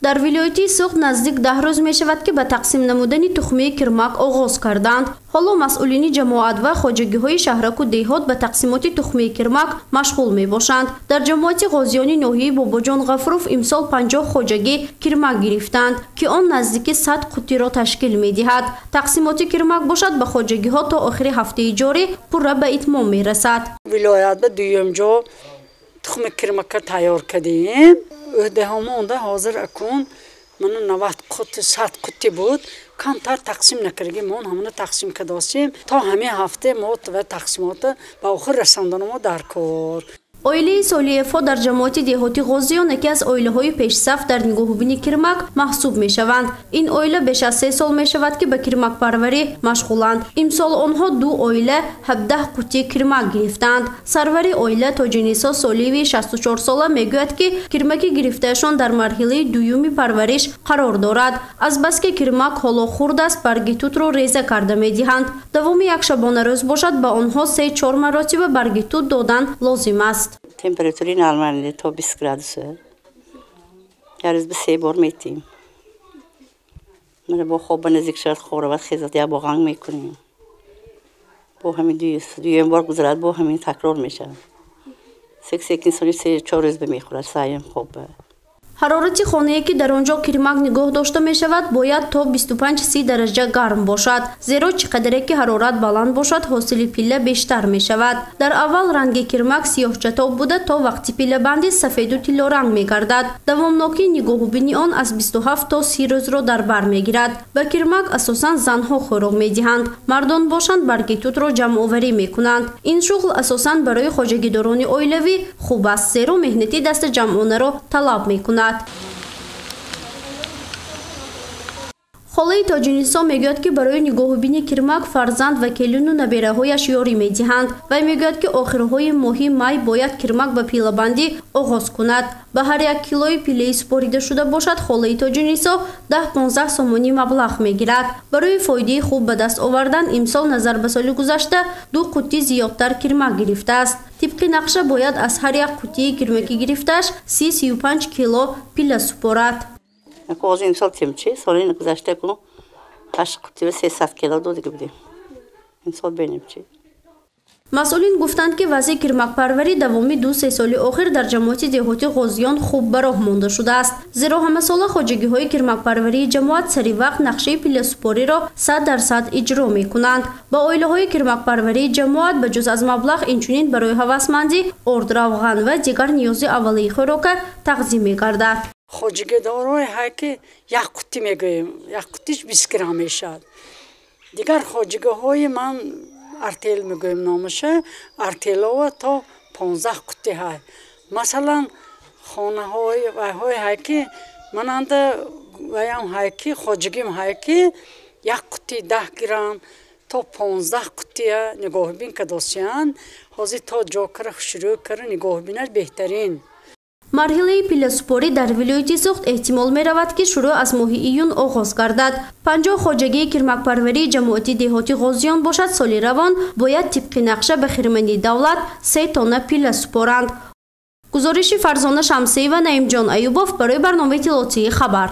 Дар вилояти Суғд наздик 10 рӯз мешавад, ки ба тақсим намудани тухмии кирмак оғоз карданд. Ҳоло масъулини ҷамоат ва хоҷагиҳои шаҳраку деҳот ба тақсимоти тухмии кирмак машғул мебошанд. Дар ҷамоати Ғозиёни ноҳияи Бобоҷон Ғафуров имсол 50 хоҷагӣ кирмак гирифтанд, ки он наздики 100 қуттиро ташкил медиҳад. Тақсимоти кирмак бошад ба хоҷагиҳо то охири ҳафтаи ҷорӣ пурра ба итмом мерасад. Вилоят ба дуюм ҷо тухми кирмака тайёр кардем. Ӯҳдаҳомонда ҳозир акун мана 90 қутти 100 қутти буд, камтар тақсим накардагӣ мон ҳамона тақсим кардосем. То ҳамин ҳафта мо ва тақсимота ба охир расонданамо дар кор. Оилаи Солиевҳо дар ҷамоати деҳоти Ғозиён яке аз оилаҳои пешсаф дар нигоҳубини кирмак маҳсуб мешаванд. Ин оила беш аз 3 сол мешавад, ки ба кирмакпарварӣ машғуланд. Имсол онҳо ду оила 17 қуттии кирмак гирифтаанд. Сарвари оила Тоҷинисо Солиеви 64 сола мегӯяд, ки кирмаки гирифтаашон дар марҳилаи дуюми парвариш қарор дорад. Азбаски кирмак ҳоло хурд аст, барги тутро реза карда медиҳанд. Давоми як шабонарӯз бошад, ба онҳо 3-4 маротиба барги тут додан лозим аст. Температури нормальный, то 20 градус. Як рӯз ба се бор метиҳем. Мана бо хоб ба наздик шавад, хоб равад, хезад, як бо ғанг мекунем. Бо ҳамин дуюм бор гузарад, бо ҳамин такрор мешавад. Сек секин сони 3-4 рӯз бимехӯрад, саем хоб. Ҳарорати хонае, ки дар он ҷо кирмак нигоҳ дошта мешавад, бояд то 25-30 дараҷа гарм бошад, зеро чӣ қадаре ки ҳарорат баланд бошад, ҳосили пилла бештар мешавад. Дар аввал ранги кирмак сиёҳчатоб буда, то вақти пиллабандӣ сафеду тиллоранг мегардад. Давомнокии нигоҳубини он аз 27 то 30 рӯзро дар бар мегирад. Ба кирмак асосан занҳо хӯрок медиҳанд, мардон бошанд, барги тутро ҷамъоварӣ мекунанд. Ин шуғл асосан барои хоҷагидорони оилавӣ хуб аст, зеро меҳнати дастаҷамъонаро талаб мекунад. Холаи Тоҷинисо мегӯяд, ки барои нигоҳубини кирмак фарзанд ва келину набераҳояш ёрӣ медиҳанд. Вай мегӯяд, ки охирҳои моҳи май бояд кирмак ба пиллабандӣ оғоз кунад. Ба ҳар як килои пиллаи супорида шуда бошад, холаи Тоҷинисо 10-15 сомонӣ маблағ мегирад. Барои фоидаи хуб ба даст овардан имсол назар ба соли гузашта ду қуттӣ зиёдтар кирмак гирифтааст. Тибқи нақша бояд аз ҳар як қуттии кирмаки гирифтааш 30-35 кило пилла супорад. Ҳозир имсол темчи, соли гузашта ку 8 қуттива 300 кило додига будем. Имсол бинем чи. Масъулин гуфтанд, ки вазъи кирмакпарварӣ давоми 2-3 соли охир дар ҷамоати деҳоти Ғозиён хуб ба роҳ монда шудааст, зеро ҳамасола хоҷагиҳои кирмакпарварии ҷамоат сари вақт нақшаи пилласупориро 100% иҷро мекунанд. Ба оилаҳои кирмакпарварии ҷамоат ба ҷуз аз маблағ инчунин барои ҳавасмандӣ орд, равған ва дигар ниёзи аввалии хӯрока тақдим мегардад. Хоҷагидорое ҳай, ки як қуттӣ мегӯем, як қуттиш 20 грамм мешавад. Дигар хоҷагиҳои ман артел мегӯем номаша, артелова то 15 қуттӣ ҳай. Масалан, хонаҳои вайҳое ҳай, ки мананда ваям ҳай, ки хоҷагим ҳай, ки як қуттӣ 10 грамм то 15 қуттия нигоҳубин кардосиянд. Ҳозир то ҷо кара, шурӯъ кара, нигоҳубинаш беҳтарин. Марҳилаи пилласупорӣ дар вилояти Суғд эҳтимол меравад, ки шурӯъ аз моҳи июн оғоз гардад. 50 хоҷагии кирмакпарварии ҷамоати деҳоти Ғозиён бошад, соли равон бояд тибқи нақша ба хирмани давлат 3 тонна пилла супоранд. Гузориши Фарзона Шамсиева, Наимҷон Аюбов барои барномаи иттилоотии «Хабар».